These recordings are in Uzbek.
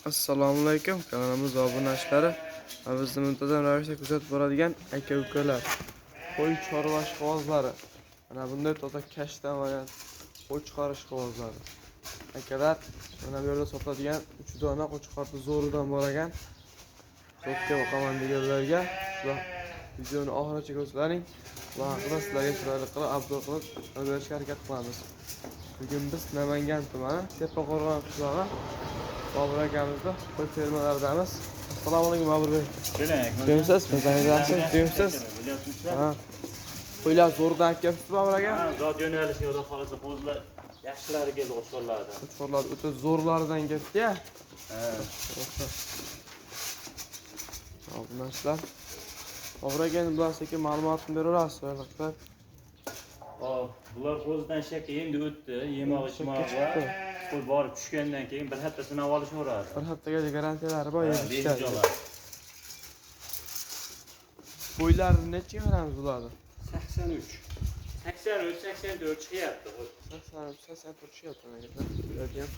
Assalomu alaykum kanalimiz obunachilari va bizni muntazam ravishda kuzatib boradigan aka ukalar. Qo'y chorva ishqibozlari. Mana bunday toza kashtan variant qo'y chiqarish ishqibozlari. Akalar, mana bu yerda sotiladigan 3 dona qo'chqorni zo'ridan bor ekan. Zotga boqaman deganlarga va videoni oxirigacha ko'rslaring. Va haqida sizlarga chiroyli qilib obzor qilib berishga harakat qilamiz. Bugun biz Namangan tumani Tepaqo'rg'on qishlog'i Bobur akamizda qo'y fermalaridamiz. Assalomu alaykum Bobur bey. Tuyumsiz, yaxshi, tuyumsiz. Ha. Qo'ylar zo'rdan kelibsiz Bobur aka? Ha, zot yo'nalishi xudo xolasa qo'zlar yaxshilari keldi qo'chqorlarda. Qo'chqorlar o'ta zo'rlaridan kelibdi-ya. Ha. Obunachilar. Bobur aka, endi bular sekin ma'lumotni beraverasiz, chiroyli. Hop, bular qo'zidan shakka endi o'tdi, yemoq ichmoq va qo'y borib tushgandan keyin bir hafta sinab olishaveradi. Bir haftagacha garantiyalari bor, yeb ichadi. Qo'ylarni nechaga beramiz bularni? 83. 83, 84 chiqyapti. 83, 84 chiqyapti. Ularga ham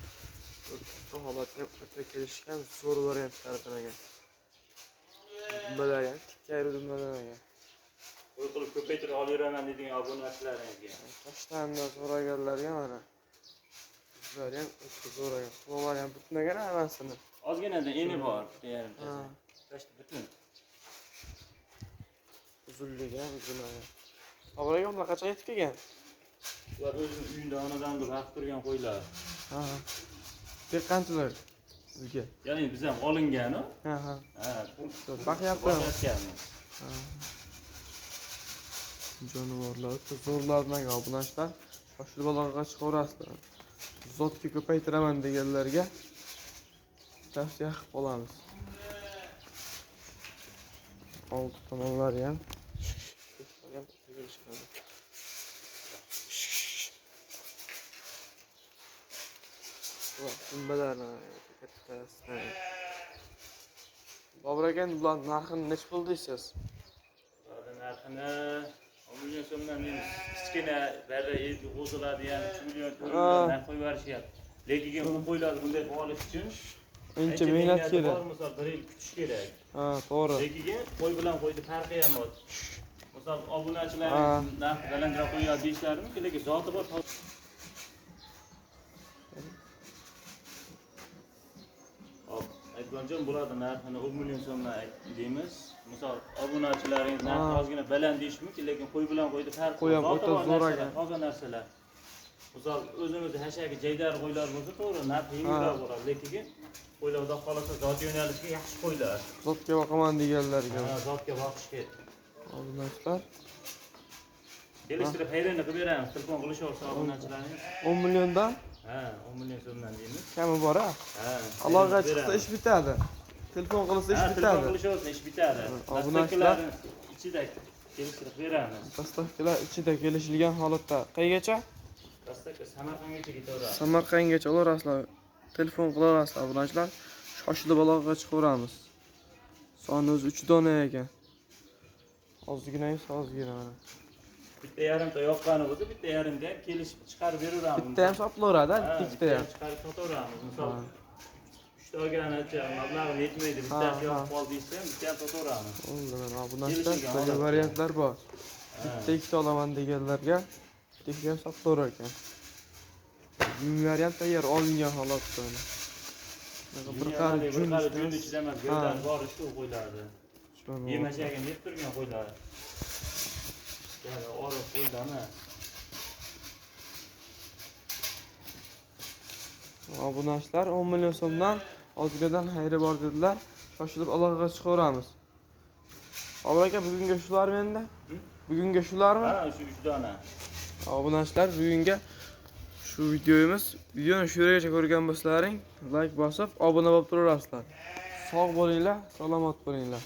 o'ta holatga o'ta kelishgan zo'r variantlaridan ekan. Dumbalar ham tikka dumbalar ekan. Qo'y qilib ko'paytirib olaveraman degan obunachilaringizga. Toshdan so'raganlarga mana. Bizlar ham o'ta zo'r ekan. Quloqlari ham butun ekan hammasini. Ozginadan eni bor, bitta yarimtasi. Toshda butun. Uzunligi ham uzun ekan. Bobur aka, ular qachon yetib kelgan? Ular o'zini uyida onadan bir haqib turgan qo'ylar. Ha. Dehqonchilar sizga. Ya'ni biz ham olingani. Ha, ha. Ha, baqyapmiz. Ha. Jonivorlar o'ta zo'rlardan obunachilar. Shoshilib aloqaga chiqaverasizlar. Zotga ko'paytiraman deganlarga tavsiya qilib qolamiz. Oldi tomonlari ham katta. Bobur aka, bular narxini necha pul deysiz? Bularning narxini 10 million so'mdan deymiz. Kichkina barra endi qo'ziladi, ya'ni 3 million, 4 million narx qo'yib yuborishyapti. Lekin bu qo'ylarni bunday qilib olish uchun ancha mehnat kerak. Misol 1 yil kutish kerak. Ha, to'g'ri. Lekin qo'y bilan qo'yni farqi ham bor. Misol obunachilar narx balandroq qo'yadi deyishlari mumkin, lekin zoti bor. Hop, aytgancha bularning narxini 10 million so'mdan deymiz. Misol obunachilaringiz narxi ozgina baland deyish mumkin, lekin qo'y bilan qo'yni farqi qo'y ham o'ta zo'r ekan, toza narsalar. Misol o'zimizni hashaki jaydar qo'ylar bo'lsa, to'g'ri, narxi yengilroq bo'ladi, lekin qo'ylar xudo xolasa zot yo'nalishiga yaxshi qo'ylar. Zotga boqaman deganlarga. Ha, zotga boqish kerak. Obunachilar kelishtirib xayrini qilib beramiz. Telefon qilishaversa obunachilaringiz. 10 milliondan? Ha, 10 million so'mdan deymiz. Kami bor ha? Ha. Aloqa chiqsa ish bitadi. Telefon qilsa ish bitadi. Telefon qilishaversa ish bitadi. Obunachilar ichida kelishtirib beramiz. Dastavkalar ichida kelishilgan holatda qaygacha? Dastavka Samarqandgacha ketaveradi. Samarqandgacha olaverasizlar. Telefon qilaverasizlar obunachilar. Shoshilib aloqaga chiqaveramiz. Soni o'zi 3 dona ekan. Ozgina ozgina mana. Bitta yarimta yoqqani bo'lsa, bitta yarimta ham kelishib chiqarib beraveramiz. Bitta ham sotilaveradi, ikkita ham chiqarib sotaveramiz. Misol 3 ta olganicha mablag'im yetmaydi, bittasi yoqib qoldi desa ham bitta ham sotaveramiz. Bo'ldi, mana bunaqa variantlar bor. Bitta ikkita olaman deganlarga bitta ikkita ham sotilaverar ekan. Yunglar ham tayyor olingan holatda. Bir qari jun ichida emas, gavdasi bor shu qo'ylardi. Yemashagini yeb turgan qo'ylar. Ya'ni oriq qo'ylarmi? Obunachilar 10 million so'mdan ozginadan xayri bor dedilar. Shoshilib aloqaga chiqaveramiz. Bobur aka, bugunga shularmi endi? Bugunga shularmi? Ha, shu 3 dona. Obunachilar, bugunga shu videomiz. Videoni shu yergacha ko'rgan bo'lsalaring, like bosib, obuna bo'lib turaverasizlar. Sog' bo'linglar, salomat bo'linglar.